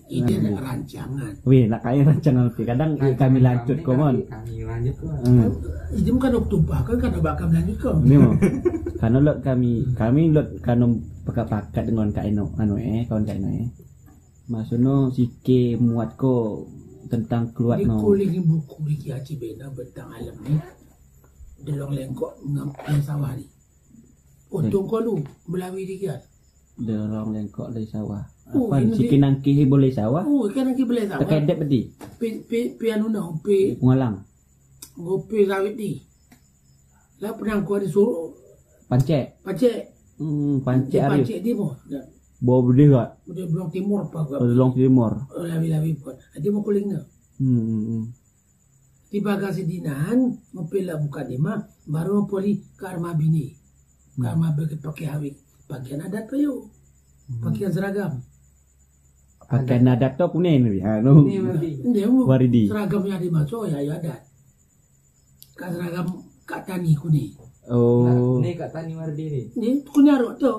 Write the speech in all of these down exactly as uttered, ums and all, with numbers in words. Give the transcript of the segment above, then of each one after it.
Ide rancangan. Weh, nak kaya rancangan tu. Kadang kami lanjut kau, Mon. Kami lanjut, Mon. Hmm. Ini bukan waktu bah, kan, kan abang kami lanjut, kau. Ni, Mon. Karena lot kami, kami lot kanu pakat-pakat dengan Kak Eno, anu, eh, kawan Kak Eno, eh. Maksudnya, sikit muat ko tentang keluar. Di no. Kuling buku di Kiai Haji Bena bentang alam ni, delong lengkok ngam sawah ni. Untung kalu, beulawi di kiat. Delong lengkok lé sawah. Oh, apa ini sikit nangkih boleh sawah? Oh, kan nangkih boleh sawah. Terkedep berarti. Pi, pi, pi anu nah, pi. Pengalang. Gopi sawit di. Lah penangkua disuruh. Pancek. Pancek. Hmm, pancek hari. Pancek di mo. Bawa bedeh kat. Bedeh Belong Timur apa kat. Oh, Belong Timur. Oh, lawi-lawi pun. Ada mau kuling dah. Hmm, hmm, hmm. Di bagasi dinahan, ngupil lam mukadimah, baru poli ka arma bini. Ka arma bagi pakai hawik. Pakaian adat payu. Pakaian seragam. Pakaian adat tu kuning ni, ha, no. Kuning wardi. Dia mu-, Wardi. Seragam yang dimaksud, ya, ya adat. Ka seragam Kak Tani kuning. Oh. Nah, ni Kak Tani Wardi ni. Ni kuning arok tu.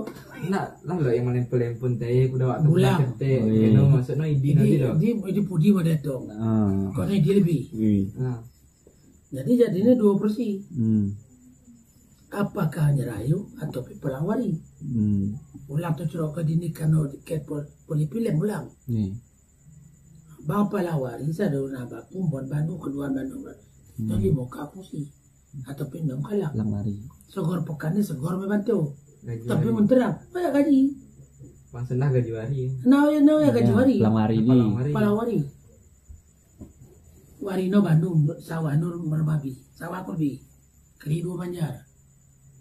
Nak lah lo yang malempel-lempel teh, kuda waktu bulan. Oh, iya. Kena masuk no idi nanti tu. Di, di pudi mada tu. Ah. Kau ni dia lebih. Hmm. Ha. Jadi, jadinya dua versi. Hmm. Apakah nyerayu atau pi pelawari? Hmm. Ulang tu cerok ke dini kano ke pol-, polipilem ulang. Ni. Bang pelawari sadona baku bon bandu kedua bandu. Hmm. Jadi muka kursi. Atau pi enam kalang. Lam hari. Segor pekan ni segor membantu. Gaji hari. Tapi menterang, banyak gaji. Bang senah gaji hari. Nah, ya, nah, ya, gaji hari. Lam hari ni. Pelawari. Pelawari. Warinoe Bandung, sawah nur merbabi, sawah kurbi. Keri dua banjar.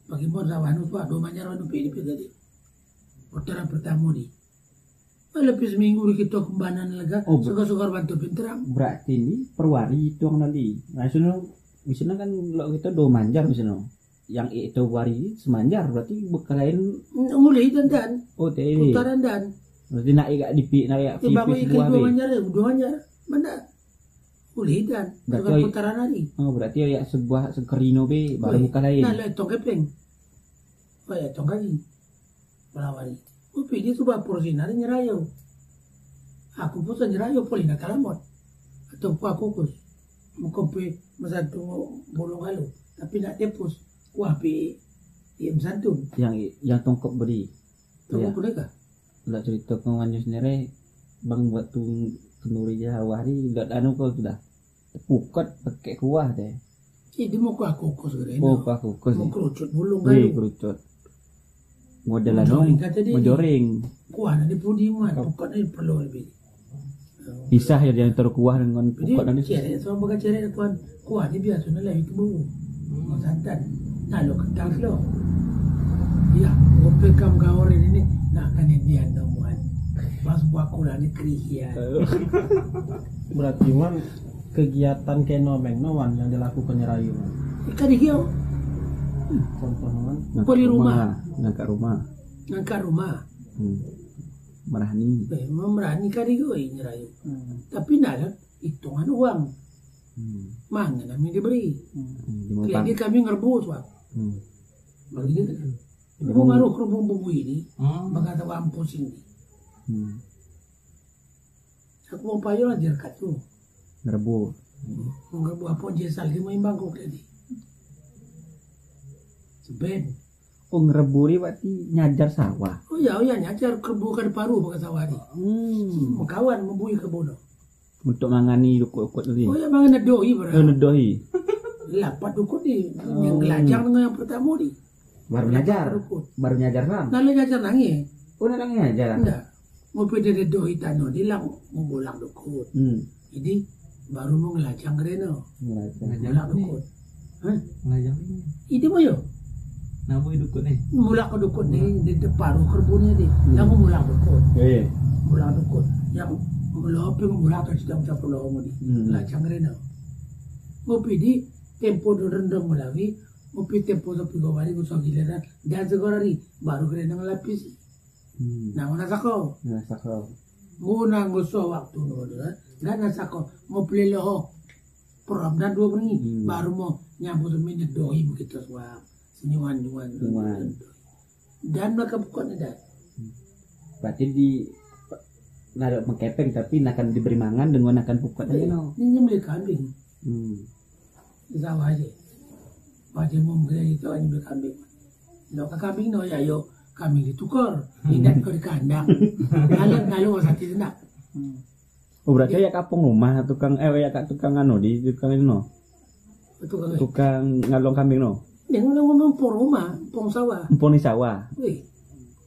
Bagi mon sawah nur dua banjar Bandung pih di tadi. Putaran pertama ni. Lebih seminggu di kita kembanan lega, oh, ber-, segar-segar bantu pinterang. Berarti ni perwari itu yang nanti. Nah, sini, di sini kan lo kita dua banjar di sini. Yang itu wari semanjar, berarti bekalain. Mulai dan dan. Oh, teh. Putaran dan. Berarti nak ikat dipik, nak ikat. Tiba pipis ikut buah dua be. Banjar, dua banjar. Mana? Mulai dan. Berarti putaran hari. Oh, berarti ya sebuah sekerino be, baru bekalain. Nah, lo tong kepeng. Oh, ya, tong kaki. Melawari. Upi dia suba pursi nari nyerayu. Aku pun nyerayu pun ingat kalamot. Atau kuah kukus. Mengkompi mesantu bolong kalu. Tapi nak tepus. Kuah pi dia mesantu. Yang, yang tongkok beri. Tongkok ya. Beri kah? Nak cerita pengawan sendiri, bang waktu kenduri Jawa hari, dak anu kau sudah. Pukot pakai kuah deh. Eh, dia mau kuah kukus ke dia? Oh, kuah kukus. Mau kerucut bulung kayu. Kerucut. Model anu, menjoreng kata dia ni. Menjoreng. Kuah nak dipudi muat, pukot ni perlu lebih. Pisah ya, dia antara kuah dengan pukot tadi. Jadi, ceret, so, baka ceret kuah, kuah ni biasa ni lah itu bau. Mau santan. Nah, lo kentang selo. Ya, ope kam gaor ini ni, nak kan dia no muat. Pas buah kulah ni kerih ya. Berarti man kegiatan keno meng no wan yang dilakukan nyerayu. Ikan dihiau. Contoh man. Beli rumah. Ngangkat rumah. Ngangkat rumah. Hmm. Merani. Eh, memerani kan dihiau nyerayu. Hmm. Tapi nak lah hitungan uang. Hmm. Mana kami diberi. Hmm. Jadi kami ngerebus, Pak. Hmm. Bagi dia kan. Ibu ngaruh kerubung bubui ni, hmm, bagi tahu ampun sini. Hmm. Aku mau payung aja dekat tu. Ngerebu. Ngerebu apa je sal dia main bangkok tadi. Seben. Oh, ngerebu ni berarti nyajar sawah. Oh ya, oh ya, nyajar kerebu kan paru pakai sawah ni. Hmm. Mengkawan membui kebun. Untuk mangani dukut-dukut tadi. Oh ya, mangan nedohi berarti. Oh, nedohi. Lapat dukut ni, yang gelajang dengan yang pertama ni. Baru nyajar. Baru nyajar, Bang. Lalu nyajar nangis. Oh, nak nangis nyajar? Enggak. Ngopi di dedoh itano di lang, mau bolak dukut. Hmm. Jadi, baru mau ngelajang kereno. Ngelajang. Bolak dukut. Hah? Ngelajang ni. Itu mau yo? Nama dukut ni? Mulak ke dukut ni, di depan rumah kerbun ni. Hmm. Yang mau mulak dukut. Eh. Mulak dukut. Yang mulak api mau mulak ke sidang campur lawan ni. Hmm. Ngelajang kereno. Ngopi di tempo rendong melawi, ngopi tempo sampai dua hari, gosok giliran, dan segor hari, baru kereno ngelapis. Hmm. Nah, mana sako? Nah, sako. Guna ngusoh waktu nyoe, kan? Gana sako, mau pilih loho. Peram dan dua berengi. Hmm. Baru mau nyambut seminit doi begitu suap. Senyuman-nyuman. Senyuman. Dan maka bukan ada. Hmm. Berarti di Nah, ada mengkepeng tapi akan diberi mangan dengan akan pukot aja no. Ini nyembelih kambing. Hmm. Di sawah aja. Baca umum kena itu nyembelih kambing. Lo ke kambing no ya yo kambing ditukar. Ingat kau di kandang. Kalau kalau sakit nak. Hmm. Oh, berarti ya kapung rumah tukang eh ya kak tukang anu di tukang anu. Tukang eh. Tukang ngalong kambing no. Dia ngomong pung rumah, pung sawah. Pung di sawah. Weh.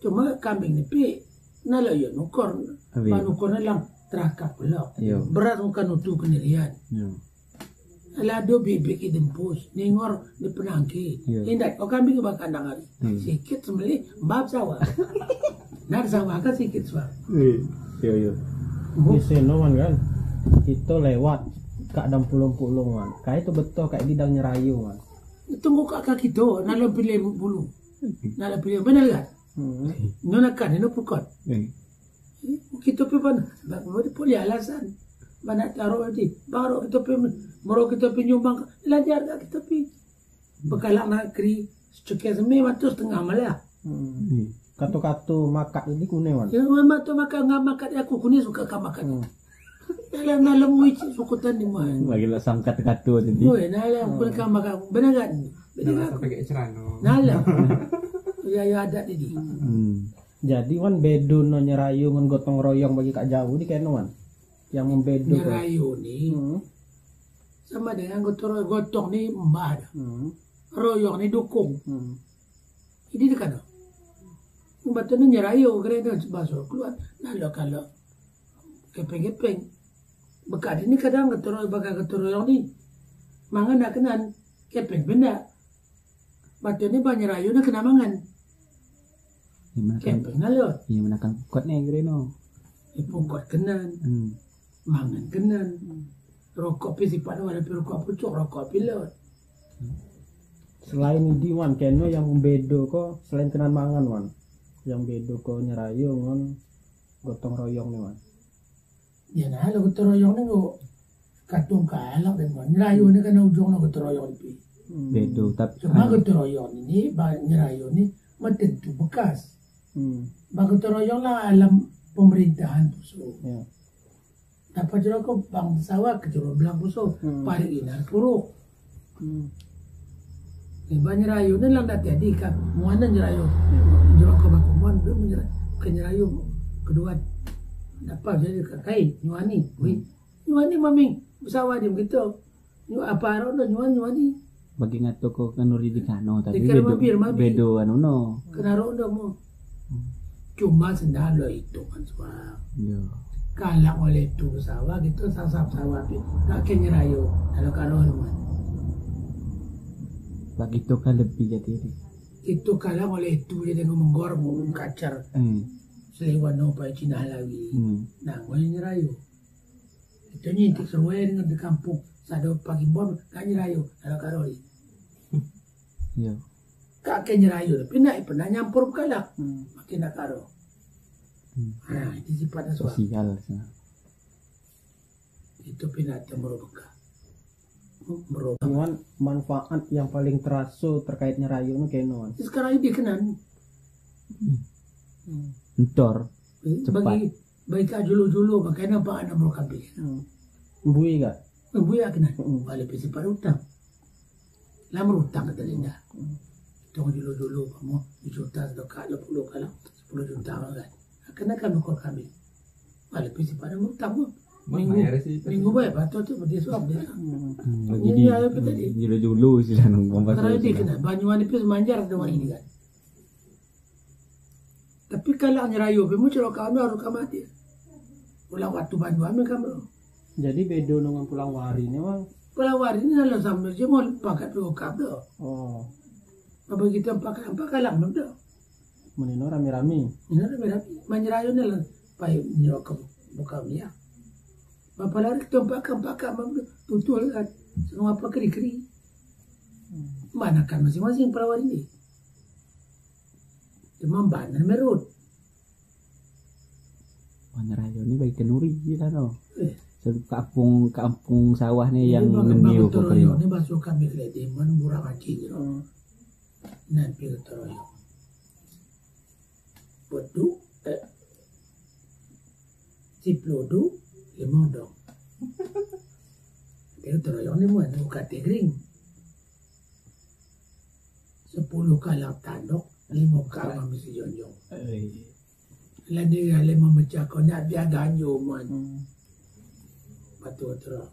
Cuma kambing ni pi na lo yo nukor. Habis. Ba nukor na lang terakap pula. Yo. Berat bukan utuh kenirian. Yo. Lado bibik idempus, ningor di penangki. Yo. Indat kau kambing ba kandang hari. Hmm. Sikit sembelih bab sawah. Nah sawah kan sikit sawah. Eh, yo yo. Di seno man kan. Kita lewat kak dalam pulung-pulung man. Kai tu betul kak di dang nyerayu man. Tunggu kak kaki tu, na lom pilih bulu. Na lom pilih benar kan? Hmm. Nuna kan ini pukot. Eh. Kita pi ban, ban boleh alasan. Ban nak taruh nanti. Baru kita pi, baru kita pi nyumbang. Lanjar tak kita pi. Bekalang nak keri, secekek semi matu setengah malah. Hmm. Katu-katu makat ini kuning man. Ya, memang tu makan ngam makat aku kuning suka ka makat. Hmm. Dalam dalam mui cik sukutan di mana? Bagi lah sangkat katu tadi. Oi, dalam kuning ka makan. Benar kan? Benar kan? Sampai ke cerano. Dalam. Ya, ya adat ini. Hmm. Jadi wan bedo no nyerayu ngon gotong royong bagi kak jauh di keno wan. Yang membedo tu. Nyerayu ni Hmm. Sama dengan gotong royong. Gotong ni mbah dah. Hmm. Royong ni dukung. Hmm. Jadi dia kata, batu ni nyerayu kena tu bahasa keluar. Nah lo kalau kepeng-kepeng. Bekat ini kadang gotong royong bagi gotong royong ni. Mangan nak kenan. Kepeng benda. Batu ni banyak rayu na kena mangan. Iya menakan. Kepeng na lho. Iya menakan pukot ni kira no. Di pukot kenan. Hmm. Mangan kenan. Rokok pi sipat wala pi rokok pucuk, rokok pi lho. Selain idi wan keno yang membedo ko selain kenan mangan wan. Yang bedo ko nyerayu ngon gotong royong ni wan. Ya nah lo gotong royong ni ko. Kadung kalak deh, nyerayu ni kan ujung lo gotong royong ni. Hmm. Bedo tapi cuma gotong royong ni ba nyerayu ni metentu bekas. Hmm. Ba gotong royong lah alam pemerintahan puso. Ya. Dapat jero ko bang sawah ke jero belang puso. Hmm. Parit inan puruk. Hmm. Iban nyerayu ni lang dak jadi ka muan nyerayu. Jero ko bang muan duk menyerayu ke nyerayu kedua dapat jadi ka kai nyuani. Wih. Nyuani maming besawa di begitu. Nyu apa arok dah nyuan nyuani. Bagi ngato ko kanuri di kano tapi bedo anu no. Kena arok dah mo. Cuma sendal lo itu kan suang. Ya. Kalang oleh tu sawah gitu sasap sawah pi. Tak ke nyerayu. Kalau karo rumah. Bagi tu kan lebih jadi ni. Itu kalang oleh tu jadi ngomong gor ngomong kacar. Hmm. Seliwan no pai Cina lawi. Hmm. Nah, ngoi nyerayu. Itu nyi tik seruai dengan di kampung. Sado pagi bon kan nyerayu. Kalau karo ni. Ya. Kak ke nyerayu tapi nak pernah nyampur bekalak. Hmm. Makin nak karo. Hmm. Ha, itu sifatnya suara. Sosial. Itu pindah ke merupakan. Merupakan. Cuman manfaat yang paling terasa terkait nyerayu ni kena. Sekarang ini kena. Hmm. Entor. Bagi bagi ka julu-julu makanya pak anak merupakan. Hmm. Bui kak. Bui kena. Hmm. Walaupun sempat utang. Lam rutang kata Linda. Tong julu-julu kamu juta sedekah dua puluh kalau sepuluh juta kan. Kena kan ukur kami. Walaupun sempat rutang pun. Minggu minggu baik patut tu dia suap dia. Hmm, jadi julu-julu sih lah nang bomba. Kalau dia kena banyu ni pun manjar ada wali ni kan. Tapi kalau nyerayu pun muncul kau harus kamu mati. Ulang waktu banyu ambil kamu. Jadi bedo dengan pulang wari ni bang. Pulang wari ni kalau sama je mau pakai dua kap dah. Oh. Apa kita pakai apa kalang dah. Menino rami-rami. Ini rami-rami. Menyerayu ni lah. Pai nyerok ke buka minyak. Bapa lari kita pakai pakai tutul kan. Semua apa keri-keri. Mana kan masing-masing pulang wari ni. Cuma ban merut. Wah, nyerayu ni baik kenuri je lah no. Eh. Sebab kampung kampung sawah ni yang ngendiu ko kering. Ni masuk kami ke dia mana murah haji je. Hmm. Nanti gotong royong. Betul. Eh. Siploh du, limong dong. Dia teroyong ni muat, bukan tigring. Sepuluh kalang tandok, lima kalang mesti jonjong. Lagi ya lima macam kau nak biar ganjo muat. Betul terus.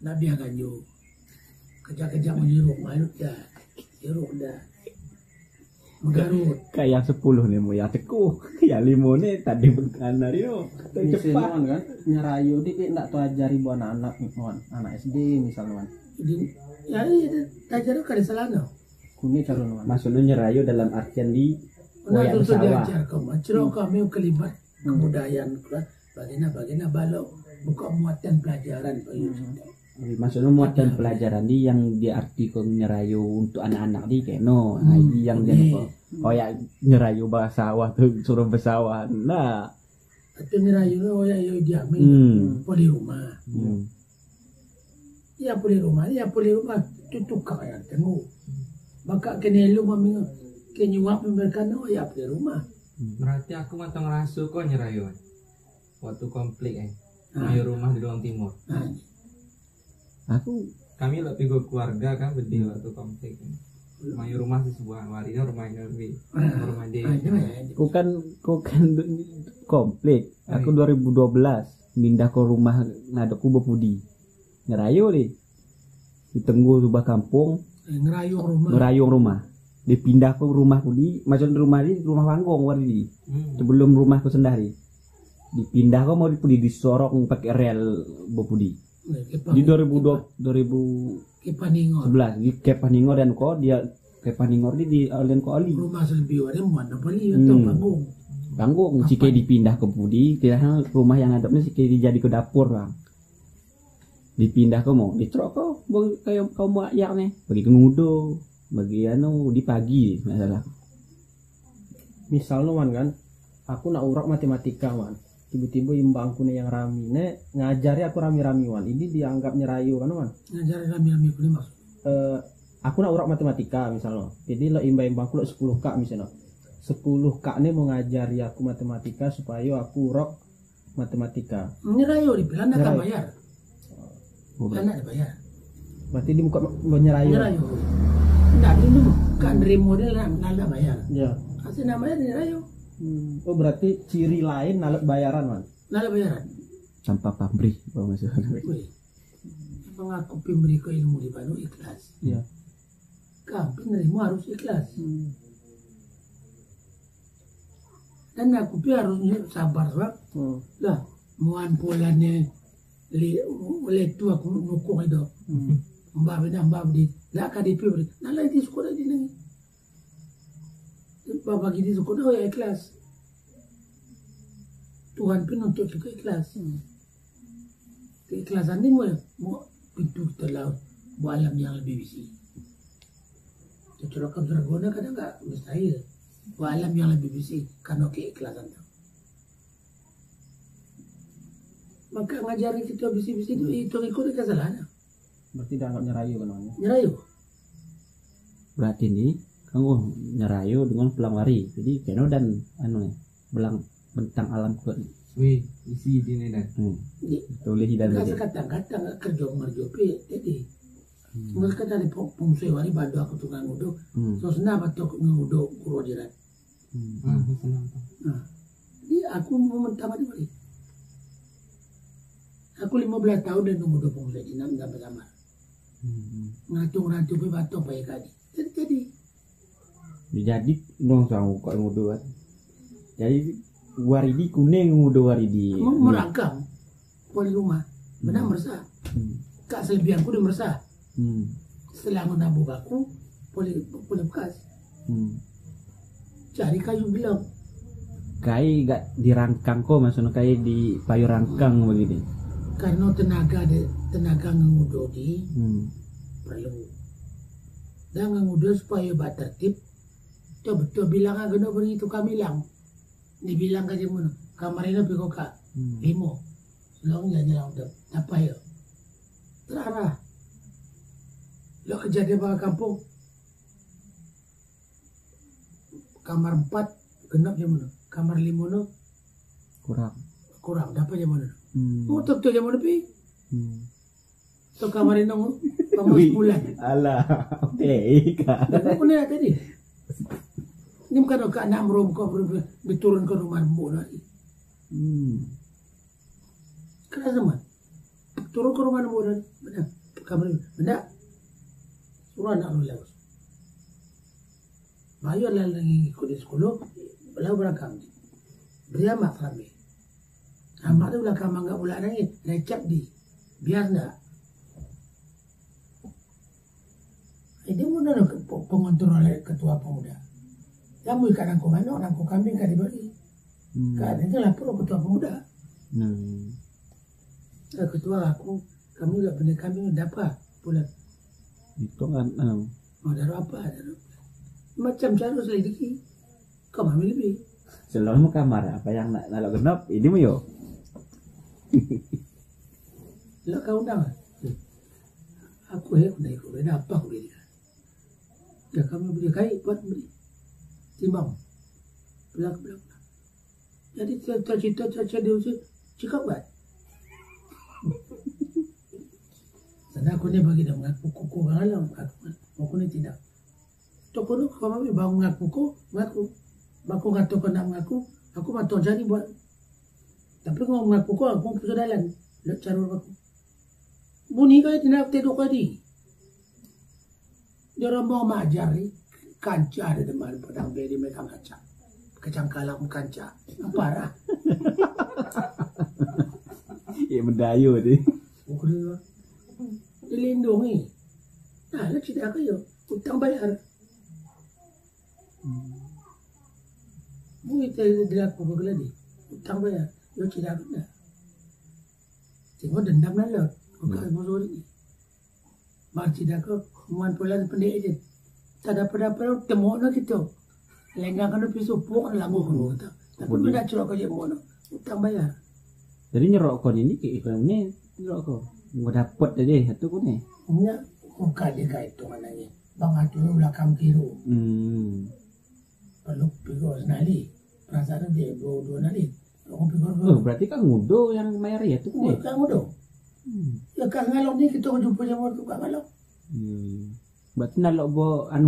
Nak biar ganjo. Kejap-kejap menyuruh malu dah. Jeruk dah. Menggarut. Ka yang sepuluh ni mu yang teuku. Yang lima ni tadi bukan hari tu. Misal cepat. Nuan kan, nyerayu di eh, nak tu ajari buat anak-anak nuan, anak S D misal nuan. Jadi, ya iya, tajar kali selana. Kuni cara nuan. Maksudnya nyerayu dalam artian di wayak bersawa. Diajar kau, macam kami kelibat kebudayaan, bagaimana bagaimana balok buka muatan pelajaran bagi kita. Maksudnya muatan pelajaran di yang diartikan nyerayu untuk anak-anak di keno. Nah, ini yang dia nak. Oh ya, nyerayu bahasa awak tu suruh bersawa. Nah, atau nyerayu oh ya yo diam. Hmm. Poli rumah. Hmm. Ya poli rumah, ya poli rumah tu tukang yang tengok. Maka kena lu mami kenyuap memberikan oh ya poli rumah. Berarti aku mantong rasu kau nyerayu. Waktu konflik eh. Ha. Mayu rumah di Luang Timur. Ha. Aku kami lak pigo keluarga kan berdiri waktu konflik. Mayu rumah si sebuah hari kan rumah ini lebih. Ha. Rumah dia. Ha, itu ya. Bukan bukan konflik. Aku dua ribu dua belas pindah ke rumah ngadok ku bepudi. Ngerayu deh. Di tenggu sebuah kampung. Eh, ngerayung rumah. Ngerayung rumah. Dipindah ke rumah pudi, maksud rumah di rumah panggung wari di. Hmm. Sebelum rumah ku sendiri. Dipindah ke mau dipudi disorong pakai rel bepudi. Di dua ribu dua, dua ribu sebelas di Kepah Ningor dan ko dia Kepah Ningor di di Alien ko Ali. Rumah selbi wari mana beli atau panggung. Panggung sike dipindah ke pudi, pindah rumah yang ada ni sike dijadi ke dapur bang. Dipindah ke mau, ditrok ke bagi kaum mak yak ni, bagi ke ngudo, bagi anu di pagi masalah. Misal nuan kan, aku nak urok matematika wan. Tiba-tiba imbangku ni yang rami ne ngajari aku rami-rami wan. Ini dianggap nyerayu kan wan. Ngajari rami-rami ku ni maksud. Eh, aku nak urok matematika misalnya. Jadi lo imbang-imbangku lo sepuluh kak misalnya. Sepuluh kak ni mau ngajari aku matematika supaya aku urok matematika. Nyerayu di Belanda kan bayar. Bukan. Anak dibayar. Berarti di muka menyerayu. Menyerayu. Nah, dulu kan nerima dia nak nak bayar. Ya. Asli namanya nyerayu. Hmm. Oh, berarti ciri lain nalek bayaran, man. Nalek bayaran. Tanpa pamrih, kalau masalah. Weh. Mengaku pemberi ke ilmu di baru ikhlas. Ya. Kami nerima harus ikhlas. Hmm. Dan aku pun harus sabar sebab hmm. Lah muan polan ni le le tu aku nukung itu. Hmm. Mbak beda mbak di dak ka dipi beri. Nah lah itu sekolah di ni. Bagi di sekolah ya ikhlas. Tuhan pun untuk kita ikhlas. Hmm. Keikhlasan ni meuh, meuh pintoe teulao bak alam nyang leubeh bisi. Teucurokam syeuruga na kadang ka mustahil bak alam nyang leubeh bisi kanoe keikhlasan nyan. Maka ngajari kita bisi-bisi tu itu ikut ka salah na. Berarti dah anggap nyerayu kan namanya? Nyerayu. Berarti ni kamu nyerayu dengan pelang wari. Jadi keno dan anu belang bentang alam kuat. Weh, isi di ni dan. Hmm. Tulis dan tadi. Kadang-kadang kerja merjo pi jadi. Hmm. Mereka dari pengusai wari badu aku tukang udu. Hmm. So senang betul ngudu guru jiran. Hmm. Ah, senang tu. Nah, jadi aku meminta balik balik. Aku lima belas tahun dan ngudu pengusai jiran dan bersama. Hmm. Ngatung-ngatung pi batok payah kadi. Jadi jadi. Jadi noh sang kok ngudu kan. Jadi waridi kuning ngudu waridi. Merangkang poli rumah. Benar merasa. Hmm. Kak selebihan kudu merasa. Hmm. Setelah ngon abu baku poli poli bekas. Hmm. Cari kayu bilang. Kai gak dirangkang ko maksudnya kai di payu rangkang begini. Karena tenaga de, tenaga ngengudo di hmm. Perlu. Dan ngengudo supaya bak tertib. Betul-betul bilangan kena beri tukang bilang. Dibilang ka jimeunoe. Kamar inoe pih ka. Hmm. Limo. Long ya nyalang tu. Apa ya? Terarah. Lo kejadian bak kampung. Kamar empat genap jimeunoe. Kamar limo no kurang. Kurang, dapat zaman dulu. Hmm. Betul-betul zaman Nabi. Hmm. Atau kamar inong, kamu Ui. Sebulan. Alah, oke, ika. Dah mana tadi? Ini bukan ke anak merum, kau betul-betul diturun ke rumah lembut lagi. Hmm. Kena zaman. Turun ke rumah lembut lagi. Benar. Kamar, benar. Suruh anak lu lewat. Bayu lah lagi ikut di sekolah, lalu berangkat. Beri amat kami. Amat tu lah kamar enggak pula nangis. Lecap di. Biar enggak. Jadi, mana ada ke-, pe-, pengontrol oleh ketua pemuda? Yang beri kat nangkong manok, nangkong kambing kan diberi. Hmm. Kan, itu lapor ketua pemuda. Hmm. Eh, ketua aku, kami juga beri kambing, ada apa? Bulan. Itu kan, em. Oh, ada apa? Ada apa? Macam cara selidiki. Kau ambil lebih. Selalu kamar, apa yang nak, nak genap, ini mu yo. Lah kau undang. Aku hek undang ikut beda apa aku beda. Ya, kami beli kai, buat beli. Timbang. Belak, belak. Jadi, cita-cita, cita-cita dia usia, cakap buat. Sana aku ni bagi dah mengaku kuku orang alam, aku, aku ni tidak. Toko ni kau ambil bang mengaku ko, mengaku. Bako ngato kau nak mengaku, aku matong cari buat. Tapi kau mengaku ko, aku putus dalan. Lek cara aku. Bunyi kau tidak tidur kau di. Dia orang mau majar ni, kanca ada teman padang beri mereka kaca. Kacang kalam kanca. Parah. Ya, mendayu ni. Bukan dia. Dilindungi. Nah, lek cerita aku yo. Utang bayar. Bui teh dilaku bagaimana ni? Utang bayar. Yo tidak benar. Tengok dendam lah lot. Bukan musuh ni. Bang tidak ke hubungan pulang pendek je. Tak dapat-dapat temu nak kita. Lenggang kena pisau pok lagu kena kata. Tapi Budi. Benda curok kerja mau nak. Utang bayar. Jadi nyerok kau ni, ni ke ikon ni nyerok kau. Mau dapat tadi satu kau ni. Nya bukan dia kait tu mana ni. Bang atu belakang kiri. Hmm. Perlu pegawai senali. Perasaan dia dua, dua nali. Aku pegawai Oh, dua. Berarti kan ngudo yang mayar ya tu Oh, ni. Kan ngudo. Hmm. Ya kan ngalok ni kita jumpa sama tu kan ngalok. Hmm. Berarti nak lok bo anu